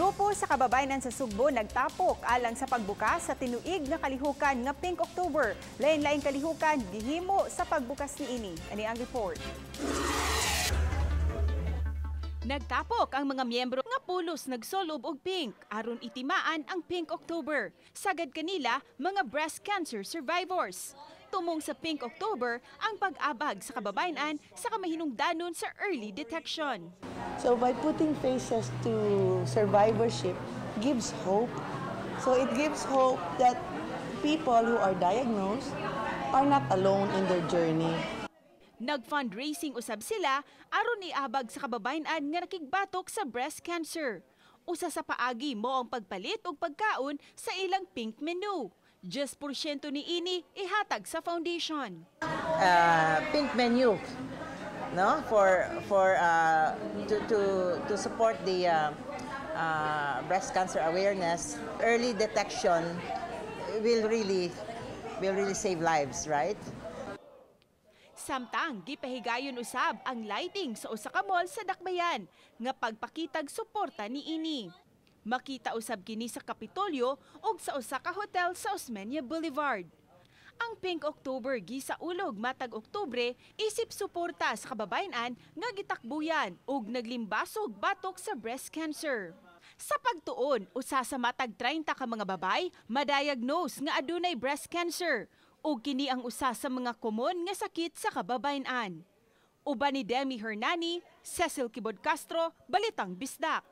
Grupo sa kababayenan sa Sugbo nagtapok alang sa pagbukas sa tinuig nga kalihukan nga Pink October. Lain-laing kalihukan gihimo sa pagbukas niini. Ani ang report. Nagtapok ang mga miyembro nga pulos nagsolob og pink aron itimaan ang Pink October. Sagad kanila mga breast cancer survivors. Tumong sa Pink October ang pag-abag sa kababayenan sa kamahinungdanon sa early detection. So by putting faces to survivorship gives hope. So it gives hope that people who are diagnosed are not alone in their journey. Nag-fundraising usab sila aron iabag sa kababayenan nga nakigbatok sa breast cancer. Usa sa paagi mao ang pagpalit og pagkaon sa ilang pink menu. 10% niini ihatag sa foundation. Pink menu, no, for to support the breast cancer awareness. Early detection will really save lives, right? Samtang gipahigayon usab ang lighting sa usa ka mall sa Dakbayan nga pagpakitag suporta niini. Makita usab kini sa Kapitolyo ug sa usa ka hotel sa Osmeña Boulevard. Ang Pink October gisaulog matag Oktubre isip suporta sa kababayenan nga gitakbuyan ug naglimbasog batok sa breast cancer. Sa pagtuon, usa sa matag 30 ka mga babay madiagnose nga adunay breast cancer ug kini ang usa sa mga komon nga sakit sa kababayenan. Uban ni Demi Hernani, Cecil Kibod Castro, Balitang Bisdak.